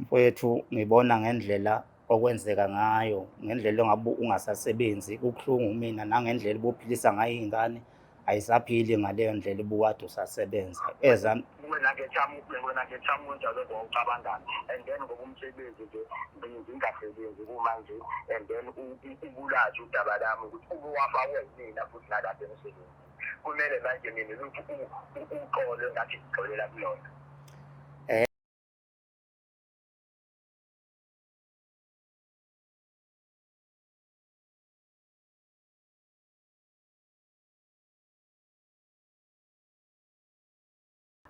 Mfowethu, ngibona ngendlela okwenzeka ngayo, ngendlela ongabe ungasasebenzi, kubuhlungu kumina, nangendlela obuphilisa ngayo iy'ngane, ayisaphili ngaleyo ndlela ubukade usasebenza. Ezami Wena ngechamu, wena ngechamu kanjalo wawucabangani, and then ngoba umsebenzi nje ngingasebenzi kumanje, and then ubulazi udaba lami ukuthi ubuwafakwe yimina futhi nalapha emsebenzini. Kumele manje mina ukuthi uxolo engathi ngixolela kulona.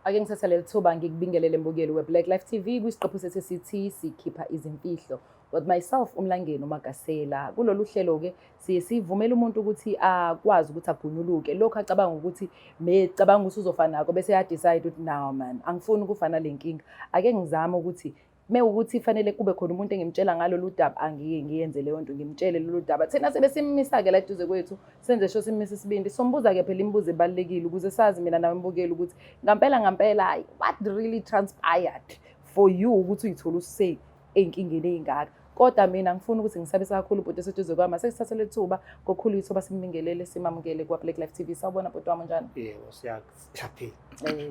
Ake ngithathe leli thuba ngikubingelele mbukeli we-Black Life TV kwisiqephu sethu esithi sikhipha izimfihlo with myself uMlangeni uMagasela. Kulolu hlelo-ke siye sivumele umuntu ukuthi akwazi ukuthi agunyuluke lokhu acabanga ukuthi mecabanga ukuthi uzofa nako bese ya-decide ukuthi now man, angifuni ukufa nale nkinga. Ake ngizame ukuthi mewukuthi fanele kube khona umuntu engimtshela ngalolu daba, angike ngiyenze leyo nto, ngimtshele lolu daba. Thina sebe simmisa-ke la eduze kwethu, senze sho simmisa isibindi. Sombuza-ke phela imibuzo ebalulekile ukuze sazi mina nawe mbukeli ukuthi ngampela ngampela what really transpired for you ukuthi uyithole ususe ey'nkingeni ey'ngaka. Kodwa mina ngifuna ukuthi ngisabise kakhulu ubhuti oseduze kwami. Asesithathe leli thuba ngokukhulu ithuba simbingelele simamukele kwa-Black Life TV. Sawubona bhuti wami, unjani? Yebo, siyaphila.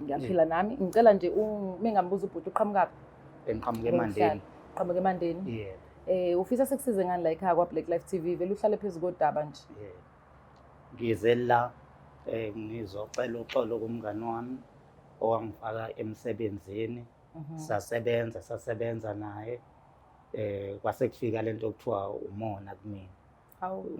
Ngiyaphila nami. Ngicela nje mengambuza ubhuti uqhamukaphi? Engiqhamuka eMandeni. Uqhamuka eMandeni? Yebo. Ufisa sikusize ngani la ekhaya kwa-Black Life TV? Vele uhlale phezu kodaba nje. Yebo. Ngize la ngizocela uxolo kumngani wami owangifaka emsebenzini. Sasebenza, sasebenza naye. Kwase kufika lento okuthiwa umona kumina.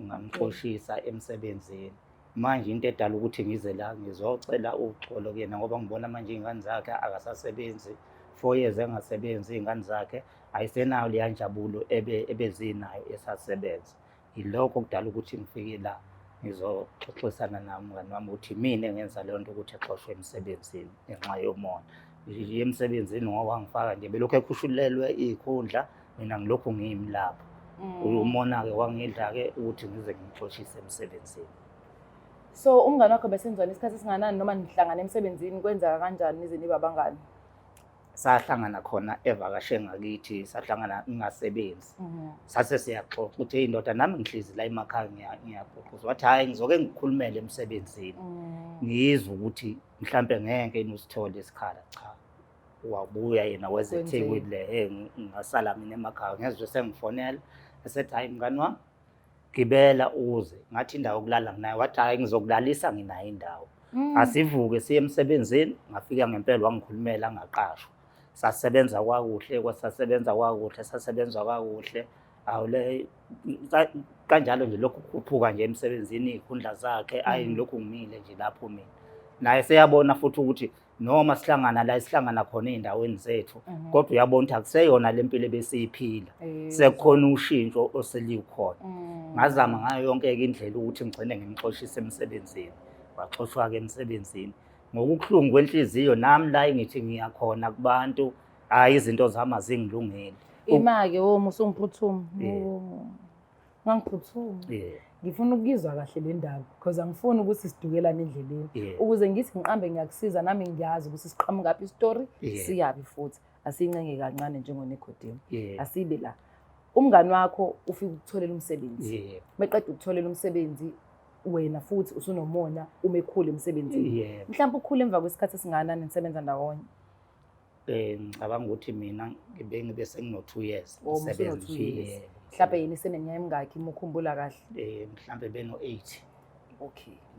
Ngamxoshisa emsebenzini. Manje into edala ukuthi ngize la ngizocela uxolo kuyena ngoba ngibona manje iy'ngane zakhe akasasebenzi, 4 years engasebenzi, iy'ngane zakhe ayisenayo leya njabulo ebezinayo esasebenza. Yilokho okudala ukuthi ngifike la ngizoxoxisana naye umngani wami ukuthi mina engenza leyo nto ukuthi exoshwe emsebenzini ngenxa yomona. Emsebenzini ngoba wangifaka nje belokhu ekhushulelwe iy'khundla, mina ngilokhu ngimi lapho. Umona-ke wangidla-ke ukuthi ngize ngimxoshise emsebenzini. So umngani wakho besenzani isikhathi esinganani noma nihlangana emsebenzini, kwenzeka kanjani nize nibe abangani? Sahlangana khona evakashe ngakithi, sahlangana ngingasebenzi. Sase siyaxoxa ukuthi hey ndoda, nami ngihlezi la emakhaya ngiyagqugquza. Wathi hhayi, ngizoke ngikukhulumele emsebenzini. Ngizwe ukuthi mhlampe ngeke usithole isikhala. Cha, wabuya yena weze Kwenzeni? eThekwini le, hey, ngasala mina emakhaya. Ngezwe sengifonela esethi hhayi mngani wami, gibela uze. Ngathi indawo yokulala nginayo. Wathi hhayi, ngizokulalisa nginayo indawo. Asivuke siye emsebenzini. Ngafika ngempela wangikhulumela ngaqashwa. Sasebenza kwakuhle, kwasasebenza kwakuhle, sasebenza kwakuhle. Awule kanjalo nje lokhu kukhuphuka nje emsebenzini iy'khundla zakhe, ayi ngilokhu ngimile nje lapho mina. Naye seyabona futhi ukuthi noma sihlangana la esihlangana khona ey'ndaweni zethu, kodwa uyabona ukuthi akuseyona le mpilo ebesiyiphila. Sekukhona ushintsho oselikhona. Ngazama ngayo yonke-ke indlela ukuthi ngigcine ngimxoshise emsebenzini. Waxoshwa-ke emsebenzini. Ngokubuhlungu kwenhliziyo nami la engithi ngiyakhona kubantu, hhayi izinto zami azingilungeli. Ima-ke wo musa ungiphuthuma. Ungangiphuthumi. Ngifuna ukuyizwa kahle le ndaba because angifuni ukuthi sidukelane endleleni. Ukuze ngithi ngiqambe ngiyakusiza nami ngiyazi ukuthi siqhamukaphi isitori, siyaphi futhi. Asiyincenge kancane njengoNikodemu. Asibe la. Umngani wakho ufika ukutholela umsebenzi. Meqeda ukutholela umsebenzi wena futhi usunomona uma ekhula emsebenzini. Mhlawumbe ukhule emva kwesikhathi esingakanani nisebenza ndawonye? Ngicabanga ukuthi mina ngibe sengino 2 years Oh, ngisebenza usuno 2 nje, years. yebo. Mhlawumbe yena iseneminyaka emingakhi uma ukhumbula kahle? Mhlawumbe beno 8.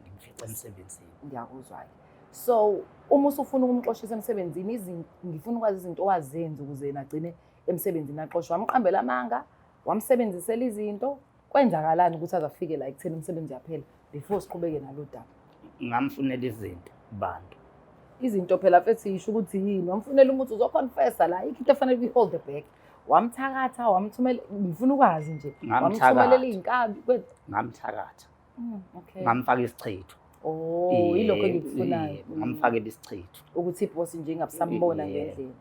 Ngimfice emsebenzini. Ngiyakuzwa-ke. So uma usufuna ukumxoshisa emsebenzini, ngifuna ukwazi izinto owazenza ukuze yena agcine emsebenzini axoshwe. Wamqambela amanga, wamsebenzisela izinto, kwenzakalani ukuthi aze afike la ekutheni umsebenzi uyaphela before siqhubeke nalo daba? Ngamfunela izinto kubantu. Izinto phela mfethu yisho ukuthi yini? Wamfunela umuthi uzoconfessa la, ayikho into efanele uyi-hold back. Wamthakatha, wamthumela, ngifuna ukwazi nje. Ngamthakatha. Wamthumelela iy'nkabi, Ngamthakatha. Ngamfaka isichitho. Oh, yilokho engikufunayo. Ngamfakela isichitho. Ukuthi ibhosi nje ingabusambona ngendlela.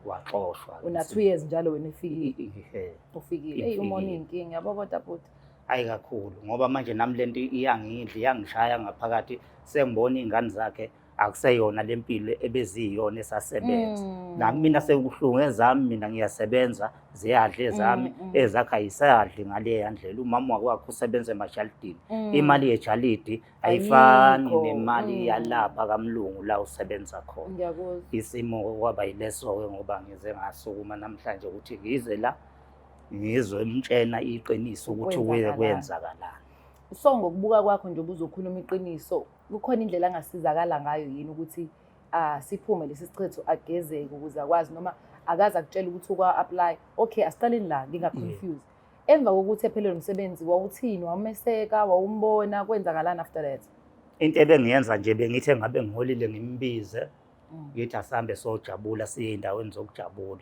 Waxoshwa. Una 2 years njalo wena efikile. Ufikile. Hey, umona inkinga yabo kodwa bhuti. Akuseyona le mpilo ebeziyiyona esasebenza. Nakumina sekubuhlungu, ezami mina ngiyasebenza, ziyadla ezami, ezakhe ayisadli ngaleya ndlela. Umama wakwakhe usebenza emajalidini, imali yejalidi ayifani Ayikho. nemali yalapha kamlungu la usebenza khona. Ngiyakuzwa. Isimo kwaba yileso-ke, ngoba ngize ngasukuma namhlanje ukuthi ngize la ngizomtshena iqiniso ukuthi Kwenzakalani. kwenzakalani. So ngokubuka kwakho nje, ubuzokhuluma iqiniso, kukhona indlela angasizakala ngayo yini ukuthi siphume lesi sichetho, agezeke ukuze akwazi, noma akaze akutshela ukuthi ukwa-apply? Okay, asiqaleni la, nginga-confuse. Emva kokuthi ephelelwe umsebenzi, wawuthini? Wawumeseka? Wawumbona? Kwenzakalani after that? Into ebengiyenza nje, bengithi engabe ngiholile ngimbize, ngithi asambe sojabula, siye ey'ndaweni zokujabula,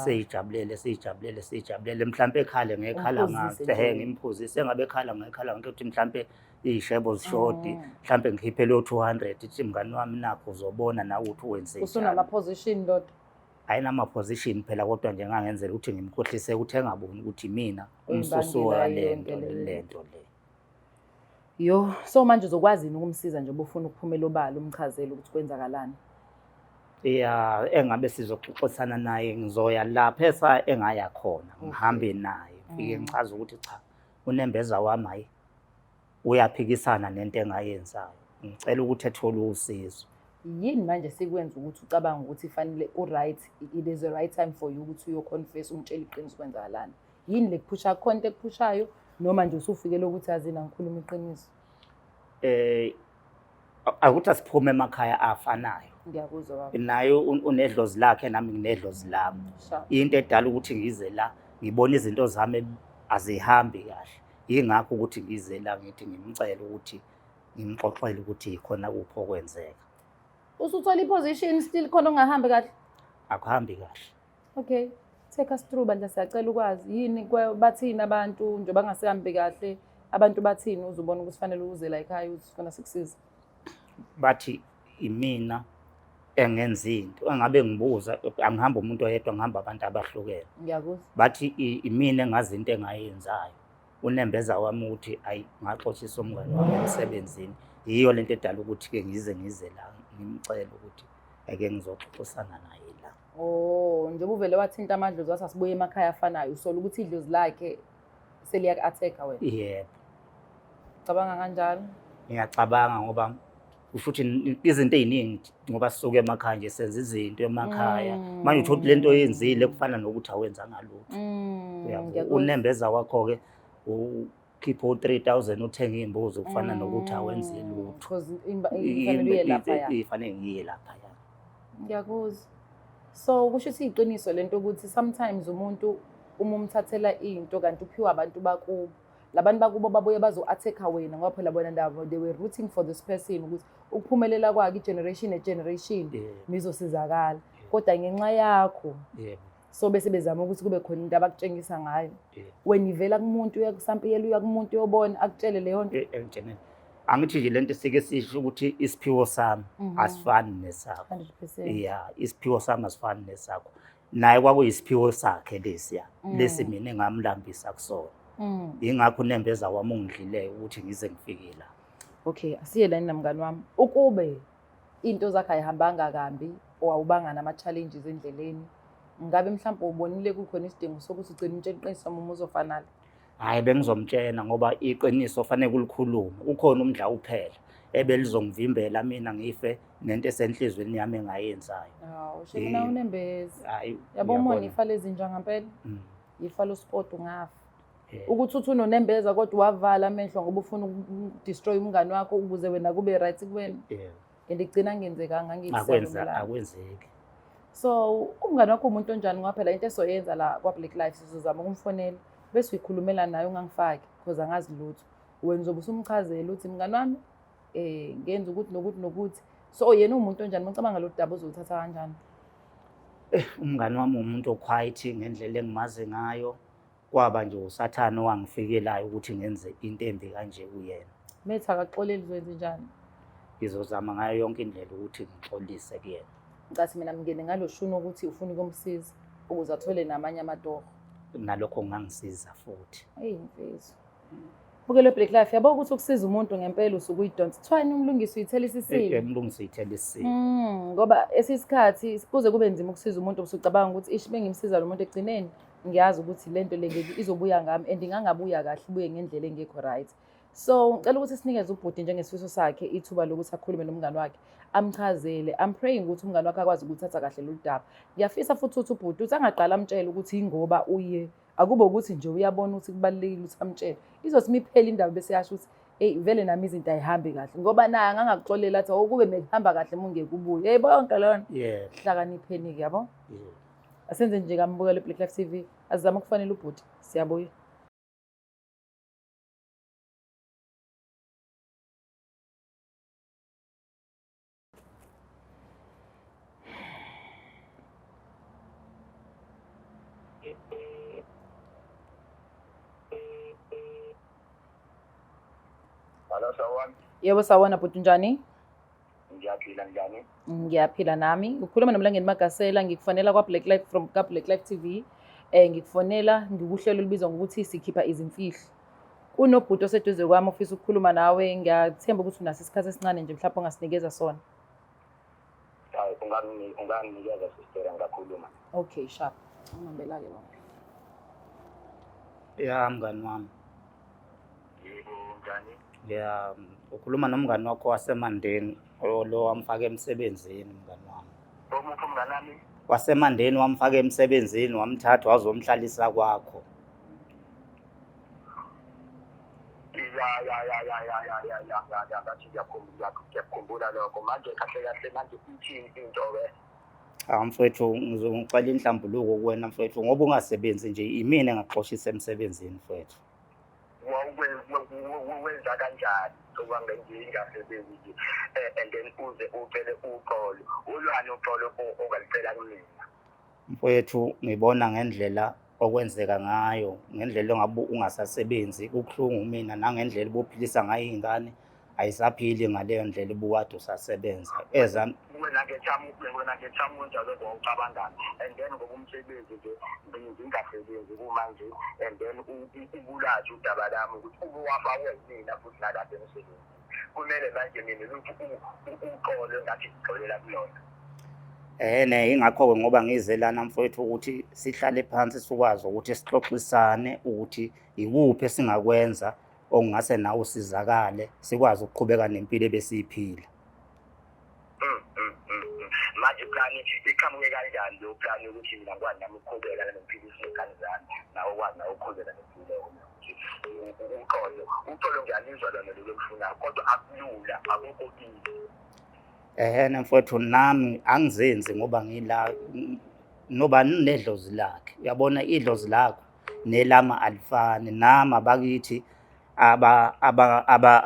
siyijabulele, siyijabulele, siyijabulele. Mhlampe ekhale ngekhala Umphuzise ngathi ehe nje. Ngimphuzise. Engabe ekhala ngekhala ngikuthi mhlampe iy'shebo zishodi, mhlampe ngikhiphe leyo 200, ithi mngani wami nakho, uzobona nawe ukuthi wenze njani. Usunama-position ndoda. Ayinama-position phela, kodwa nje ngangenzela ukuthi ngimkhohlise ukuthi engaboni ukuthi mina umsusi Imbangela wale nto yonke le le nto le. Yo, so manje uzokwazi yini ukumsiza nje ubufuna ukuphumela obala, umchazele ukuthi kwenzakalani? Ya, engabe sizoxoxisana naye, ngizoya lapha esa engaya khona, ngihambe naye, ngifike ngichaze ukuthi cha, unembeza wami hayi uyaphikisana nento engayenzayo, ngicela ukuthi ethole usizo. Yini manje sikwenza ukuthi ucabange ukuthi fanele ku-right, it is the right time for you ukuthi uyo-confess, umtshele iqiniso kwenzakalani? Yini le kuphusha khona, into ekuphushayo, noma nje usufikele ukuthi azina ngikhuluma iqiniso? Akuthi asiphume emakhaya afanayo. Ngiyakuzwa, baba. Naye unedlozi lakhe, nami nginedlozi lami. Into edala ukuthi ngize la, ngibona izinto zami azihambi kahle, yingakho ukuthi ngize la, ngithi ngimcele ukuthi ngimxoxele ukuthi khona kuphi okwenzeka. Usuthola i-position, still khona ongahambi kahle? Akuhambi kahle. Okay, take us through, bandla, siyacela ukwazi yini bathini abantu njengoba ngasihambi kahle, abantu bathini uzubona ukuthi fanele uze la ekhaya uzifuna sikusiza? Bathi imina engenza into. Engabe ngibuza, angihamba umuntu oyedwa, ngihamba abantu abahlukene. Ngiyakuzwa. Bathi imina engazi into engayenzayo, unembeza wami ukuthi ayi ngaxoshisa umngane wami emsebenzini, yiyo lento edala ukuthi-ke ngize la ngimcele ukuthi ake ngizoxoxisana naye la. Oh, njengoba uvele wathinta amadlozi, wathi asibuye emakhaya afanayo, usola ukuthi idlozi lakhe seliyaku-attack-a wena? Yebo. Cabanga kanjalo? Ngiyacabanga, ngoba kusho ukuthi izinto ey'ningi, ngoba sisuke emakhaya nje, senza izinto emakhaya. Manje uthola ukuthi le nto oyenzile kufana nokuthi awenzanga lutho. Uyabo? Ngiyakuzwa. Unembeza wakho-ke ukhiphe u-3000 uthenge iy'mbuzi, kufana nokuthi awenzi lutho. Because ifanele uye laphaya. Ifanele ngiye laphaya. Ngiyakuzwa. So kusho ukuthi iqiniso lento ukuthi sometimes umuntu uma umthathela into kanti uphiwa abantu bakubo, labantu bakubo babuye bazo-attack-a wena, ngoba phela bona ndabo they were rooting for this person ukuthi ukuphumelela kwakhe i-generation ne-generation nizosizakala, kodwa ngenxa yakho so bese bezama ukuthi kube khona into abakutshengisa ngayo. Wena ivela kumuntu, uya kusampiyela, uya kumuntu uyobona akutshele leyo nto. Engitsheneni, angithi nje lento sike sisho ukuthi isiphiwo sami asifani nesakho. 100%. Ya, isiphiwo sami asifani nesakho. Naye kwakuyisiphiwo sakhe lesiya, lesi mina engamlambisa kusona. Yingakho unembeza wami ungidlileyo ukuthi ngize ngifike la. Okay, asiye lani namngani wami. Ukube into zakhe ayihambanga kambi, owawubanga nama-challenges endleleni, ngabe mhlawumbe ubonile kukhona isidingo sokuthi ugcine umtshela iqiniso noma uzofanala? Hhayi, bengizomtshena, ngoba iqiniso fanele kulikhulume. Ukhona umdla uphela ebelizongivimbela mina ngife nento esenhlizweni yami engayenzayo. Hawu, shemina unembeza. Hhayi, Yabo, umona uyabona. ifa lezinja ngampela, ifa losport, ungafa. Ukuthi uthi unonembeza kodwa wavala amehlo ngoba ufuna uku-destroy umngani wakho ukuze wena kube right kuwena. And igcina ngenzekanga. Akwenza akwenzeki. So umngani wakho umuntu onjani? Ngoba phela into esoyenza la kwa-Black Life, sizozama ukumfonela bese uyikhulumela naye, ungangifaki because angazi lutho. Wena uzobe usumchazela ukuthi mngani wami ngenza ukuthi nokuthi nokuthi. So yena uwumuntu onjani? Ucabanga lo daba uzoluthatha kanjani? Umngani wami umuntu o-quiet ngendlela engimazi ngayo. Kwaba nje usathane owangifikelayo ukuthi ngenze into embi kanje kuyena. Methi akaxoleli, uzoyenza njani? Ngizozama ngayo yonke indlela ukuthi ngixolise kuyena. Ngicathi mina mngene ngalo shuni ukuthi ufuna ukumsiza ukuze athole namanye amatoho. Nalokho kungangisiza futhi. Eyi mfethu. Bukele Black Life, yabo ukuthi ukusiza umuntu ngempela usuke uyidonsa. Kuthiwani umlungisi uyithela isisini? Umlungisi uyithela isisini. Ngoba esisikhathi kuze kube nzima ukusiza umuntu, usucabanga ukuthi ish bengimsiza lo muntu ekugcineni ngiyazi ukuthi lento le ngeke izobuya ngami and ingangabuya kahle, ibuye ngendlela engekho right. So ngicela ukuthi sinikeze ubhuti njengesifiso sakhe ithuba lokuthi akhulume nomngani wakhe, amchazele. I'm praying ukuthi umngani wakhe akwazi ukuthatha kahle lolu daba. Ngiyafisa futhi ukuthi ubhuti uthi angaqala amtshele ukuthi ingoba uye, akube ukuthi nje uyabona ukuthi kubalulekile ukuthi amtshele. Izothi miphele indaba bese yasho ukuthi eyi vele nami izinto ayihambi kahle, ngoba naye angangakuxolela athi awukube bekuhamba kahle uma ungeke ubuye. Hey bonke lona. Hlakanipheni-ke, yabo? Asenze nje kambukelo Black Life TV, azizame ukufanele ubhuti. Siyabuya. Hello, sawubona. Yebo, sawubona bhuti, unjani? Ngiyaphila, njani? Ngiyaphila nami. Ukhuluma noMlangeni Magasela, ngikufonela kwa Black Life from ka Black Life TV. Ngikufonela ngikuhlelo olubizwa ngokuthi sikhipha izimfihlo. Kunobhuti oseduze kwami ofisa ukukhuluma nawe, ngiyathemba ukuthi unaso isikhathi esincane nje mhlawumbe ongasinikeza sona. Hayi, unganginikeza sister, ngingakhuluma. Okay, sharp. Ungihambela-ke baba. Ya, mngani wami. Yebo, njani? Ya, ukhuluma nomngani wakho waseMandeni, lo wamfaka emsebenzini mngani wami. Omuphi umngani wami? Wasemandeni wamfaka emsebenzini, wamthatha wazomhlalisa kwakho. Ya, ya, ya, ya, ya, ya, ya, ya, ya, ya, ngathi ngiyakukhumbula lokho. Manje kahle kahle manje ithini into-ke? Cha mfowethu, ngizongicela inhlambuluko kuwena mfowethu, ngoba ungasebenzi nje, imina engakuxoshisa emsebenzini mfowethu. Wenza kanjani ngoba ngingasebenzi nje, and then uze ucele uxolo? Ulwani uxolo ongalicela kumina? Mfowethu, ngibona ngendlela okwenzeka ngayo, ngendlela ongabe ungasasebenzi, kubuhlungu mina, nangendlela obuphilisa ngayo iy'ngane, ayisaphili ngaleyo ndlela ubukade usasebenza. Ezami Wena ngechamu njalo ngowucabangani, and then ngoba umsebenzi nje ngingasebenzi kumanje, and then ubulazi udaba lami ukuthi ubuwafakwe yimina futhi nalapha emsebenzini. Kumele manje mina ukuthi uxolo engathi ngixolela kulona. Ne ingakho-ke ngoba ngize lana mfowethu ukuthi sihlale phansi sikwazi ukuthi sixoxisane ukuthi ikuphi esingakwenza okungase nawe usizakale, sikwazi ukuqhubeka nempilo ebesiyiphila. Manje plani iqhamuke kanjani leyo plani yokuthi mina ngikwazi nami ukuqhubeka nempilo isingane zami, nawe ukwazi nawe ukuqhubeka nempilo ukuthi uxolo, uxolo ngiyalizwa lona lolu olufunayo, kodwa akulula, akukho easy. Ehene mfowethu, nami angizenzi ngoba ngila noba nedlozi lakhe. Uyabona idlozi lakho nelama alifani. Nami abakithi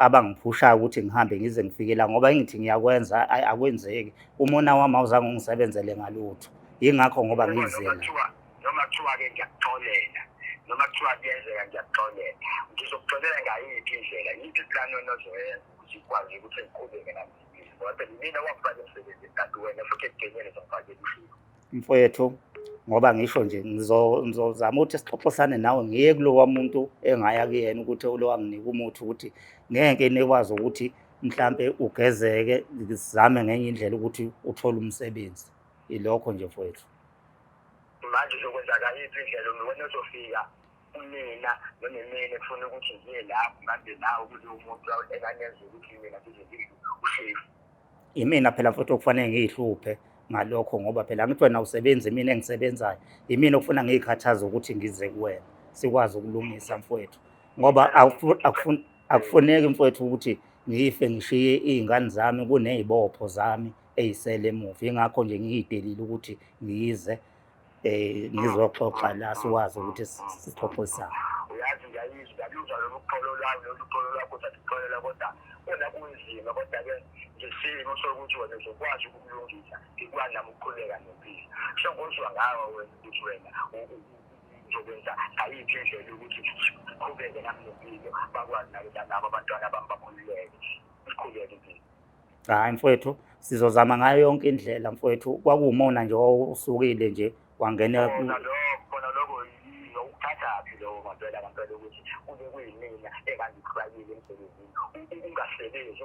abangiphushayo ukuthi ngihambe ngize ngifike la, ngoba engithi ngiyakwenza akwenzeki. Umona wami awuzange ungisebenzele ngalutho, yingakho ngoba ngize la. Noma kuthiwa-ke ngiyakuxolela, noma kuthiwa kuyenzeka ngiyakuxolela, ngizokuxolela ngayiphi indlela? Yiphi iplani wena ozoyenza ukuthi ukwazi ukuthi ngiqhubeke nami impilo? Ngoba phela yimina owakufaka emsebenzini, kanti wena futhi ekugcineni uzongifakela uhlelo. Mfowethu, ngoba ngisho nje ngizozama ukuthi sixoxisane nawe, ngiye kulowa muntu engaya kuyena ukuthi lo wanginika umuthi ukuthi ngeke nikwazi ukuthi mhlampe ugezeke, sizame ngenye indlela ukuthi uthole umsebenzi. Ilokho nje mfowethu. Manje uzokwenza ngayiphi indlela? Wena uzofika kumina noma imina ekufuna ukuthi ngiye lapho, ngabe nawe kulowo muntu enganyenza ukuthi mina ngize ngidle ushefu. Imina phela futhi okufanele ngiyihluphe ngalokho, ngoba phela angithi wena usebenzi, imina engisebenzayo, imina okufuna ngiyikhathaze ukuthi ngize kuwena sikwazi ukulungisa mfowethu, ngoba akufuneki mfowethu ukuthi ngife ngishiye iy'ngane zami kuney'bopho zami ey'sele emuva. Yingakho nje ngiyidelile ukuthi ngize ngizoxoxa la sikwazi ukuthi sixoxisane. Uyazi ngiyayizwa, ngiyaluzwa lolu xolo lwami, lolu xolo lwakho usathi-xolela, kodwa kona kunzima, kodwa-ke ngesimo sokuthi wena uzokwazi ukulungisa, ngikwazi nami ukuqhubeka nempilo. So ngozwa ngawe wena ukuthi wena uzokwenza ngayiphi indlela yokuthi siqhubeke nami nempilo, bakwazi nabo nabo abantwana bami bakhululeke, siqhubeke impilo. Hayi mfowethu, sizozama ngayo yonke indlela mfowethu. Kwakuwumona nje owawusukile nje wangena Khona lokho, khona lokho yini ukuthathaphi lokho ngempela? ngempela ngempela ukuthi kube kuyimina engangikufakile emsebenzini, ungasebenzi,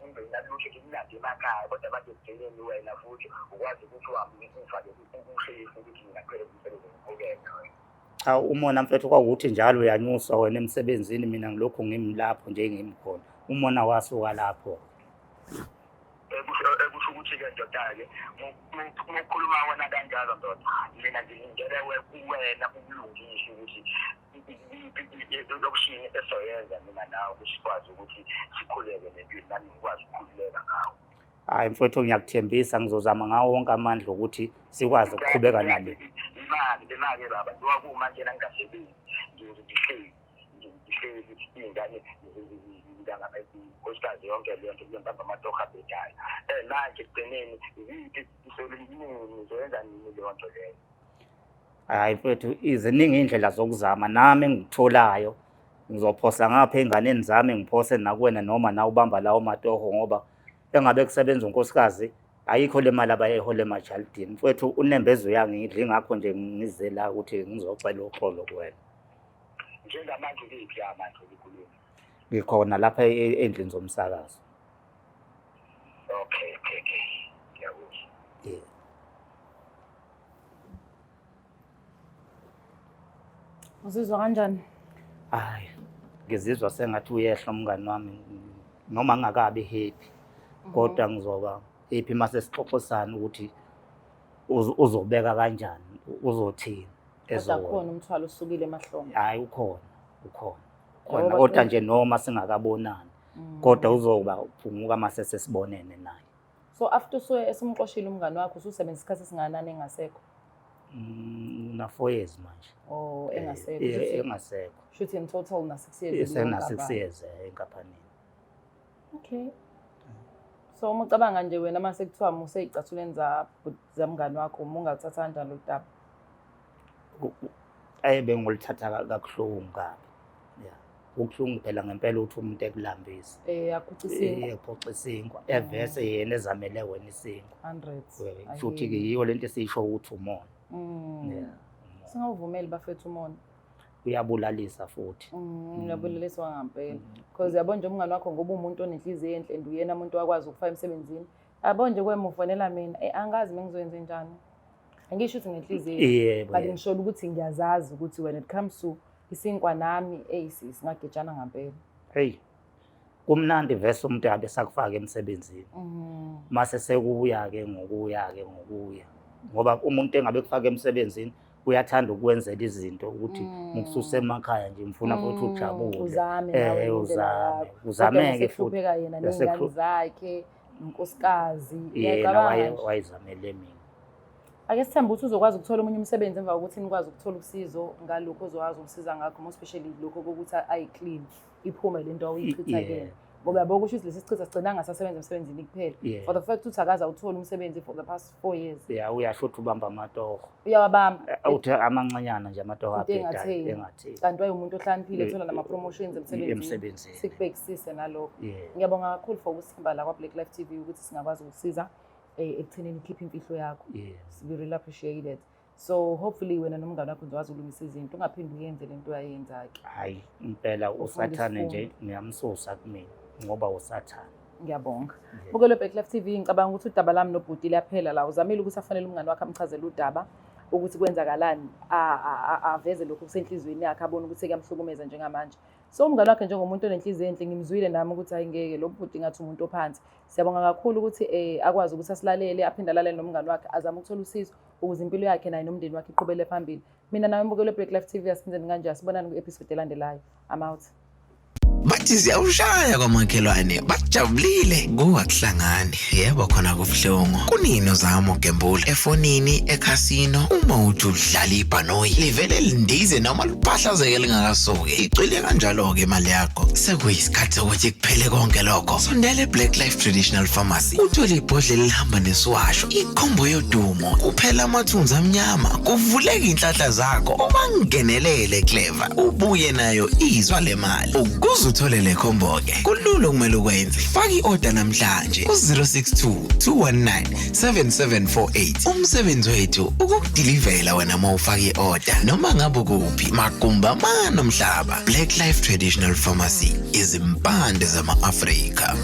ungenalutho, kumnandi emakhaya, kodwa manje ekugcineni wena futhi ukwazi ukuthi uhambe ufake ushefu ukuthi mina kuphela umsebenzi ngiqhubeke wena. Cha, umona mfethu kwawukuthi njalo uyanyuswa wena emsebenzini, mina ngilokhu ngimi lapho nje ngimi khona. Umona wasuka lapho. Ekusho ukuthi-ke ndoda-ke mukhuluma wena kanjalo ndoda, mina ngilindele kuwena ukulungisa ukuthi lokushini esoyenza mina nawe ukuthi sikwazi ukuthi sikhuleke nempilo, nami ngikwazi ukukhululeka ngawo. Hhayi mfowethu, ngiyakuthembisa ngizozama ngawo wonke amandla ukuthi sikwazi ukuqhubeka nale. Imali imali baba, njengoba kumanje ngingasebenzi, ngihleli ngihleli iy'ngane nkosikazi yonke leyo nto kuyempamba amatoho abhedayo. Manje ekugcineni yiphi nizoyenza nini leyo nto leyo? Hhayi mfowethu, ziningi iy'ndlela zokuzama nami engikutholayo ngizophosa ngapha ey'nganeni zami, ngiphose nakuwena noma nawe ubamba lawo matoho, ngoba engabe kusebenza unkosikazi ayikho le mali abayihola emajalidini. Mfowethu, unembeza uyangidla, ingakho nje ngize la ukuthi ngizocela uxolo kuwena. Njengamanje ukuphi manje ukhuluma? Ngikhona lapha ey'ndlini zomsakazo. Okay, ngiyakuzwa. Yeah. Uzizwa kanjani? Hayi, ngizizwa sengathi uyehla umngani wami, noma ngingakabi happy, kodwa ngizoba happy mase sixoxisana ukuthi uzobeka kanjani, uzothini. Kodwa Ezowona. khona umthwalo usukile emahlombe. Hhayi, ukhona, ukhona, khona, Ngoba kodwa nje noma singakabonani, kodwa uzoba uphunguka mase sesibonene naye. So after usuke esumxoshile umngani wakho, ususebenza isikhathi esingakanani engasekho? Na 4 years manje. Oh, engasekho. Engasekho. Shuthi in total na 6 years. Sena kuleyo 6 nkampani. years enkampanini. Okay. So uma ucabanga nje wena mase kuthiwa musey'cathulweni zamngani wakho, uma ungathatha kanjani lolu daba? Bengolithatha kabuhlungu kabi. Yeah. Kubuhlungu phela ngempela ukuthi umuntu ekulambise. Aphuca isinkwa. Ephoxa isinkwa. Evese yena ezamele wena isinkwa. Hundreds. Futhi-ke yiyo lento esiyisho ukuthi umona. Yeah, umona. Singawuvumeli bafethu umona. Uyabulalisa futhi. Uyabulaliswa ngampela. Because yabo nje umngani wakho, ngoba umuntu onenhliziyo enhle and uyena umuntu wakwazi ukufaka emsebenzini. Yabo nje kwemufonela mina, angazi mengizoyenza njani. Angisho ukuthi ngenhliziyo. But ngisho ukuthi ngiyazazi ukuthi when it comes to isinkwa nami, singagejana ngampela. Hey. Kumnandi vese umuntu abe sakufaka emsebenzini. Mase sekubuya-ke ngokuya-ke ngokuya. Ngoba umuntu engabe kufaka emsebenzini uyathanda ukwenzela izinto ukuthi ngikususa emakhaya nje ngifuna futhi ujabule. Uzame nawe ngendlela Uzame. yakho. Uzameke futhi. Kodwa yena ney'ngane zakhe nonkosikazi. Yena Uyacabanga nje. wayezamele mina. Ake sithembe ukuthi uzokwazi ukuthola omunye umsebenzi emva kokuthi nikwazi ukuthola usizo ngalokho ozokwazi ukusiza ngakho, more especially lokho kokuthi ayi-clean iphume le nto awuyichitha kuyena. Ngoba yabo kusho ukuthi lesi sichitha sigcina angasasebenza emsebenzini kuphela. For the fact ukuthi akaze awuthole umsebenzi for the past 4 years. Yeah, uyasho ukuthi ubamba amatoho. Uyawabamba. Uthi amancanyana nje amatoho Into abhedayo engatheni. engatheni. Kanti wayewumuntu ohlakaniphile, ethola nama-promotions emsebenzini. Emsebenzini. Sikubhekisise nalokho. Ngiyabonga kakhulu for ukusihamba la kwa-Black Life TV ukuthi singakwazi ukusiza ekuthenini ukhiphe imfihlo yakho. We really appreciate it. So hopefully wena nomngane wakho nizokwazi ukulungisa izinto, ungaphinde uyenze lento oyayenza-ke. Hayi, impela Ufunda usathane nje isifundo. ngiyamsusa kumina ngoba usathane. Ngiyabonga. Bukelo Black Life TV, ngicabanga ukuthi udaba lami nobhuti liyaphela la. Uzamile ukuthi afanele umngane wakhe amchazele udaba ukuthi kwenzakalani, aveze lokhu kusenhliziyweni yakhe, abone ukuthi kuyamhlukumeza njengamanje. So umngane wakhe njengomuntu onenhliziyo enhle, ngimzwile nami ukuthi hayi ngeke lo bhuti ngathi umuntu ophansi. Siyabonga kakhulu ukuthi akwazi ukuthi asilalele, aphinde alalele nomngane wakhe, azame ukuthola usizo ukuze impilo yakhe naye nomndeni wakhe iqhubele phambili. Mina nawe mbukelo Black Life TV, asenzeni kanje, asibonane ku-episode elandelayo. I'm out. Bathi ziyawushaya kwamakhelwane, bajabulile kuwakuhlangani. Yebo, khona kubuhlungu. Kunini uzama ukugembula efonini, ekhasino, uma uthi udlala ibhanoyi livele lindize noma liphahlazeke lingakasuki, icwile kanjalo-ke imali yakho. Sekuyisikhathi sokuthi kuphele konke lokho. Sondela e-Black Life Traditional Pharmacy uthole ibhodlela elihamba nesiwasho, ikhombo yodumo, kuphela amathunzi amnyama, kuvuleka iy'nhlanhla zakho. Ubangenelele clever, ubuye nayo izwa le mali ukuze uthole. Uyithole le combo ke. Kulula okumele ukwenze. Faka i-order namhlanje ku-062 219 7748. Umsebenzi wethu ukukudilivela wena uma ufaka i-order noma ngabe ukuphi magumba mane omhlaba. Black Life Traditional Pharmacy, izimpande zama-Afrika.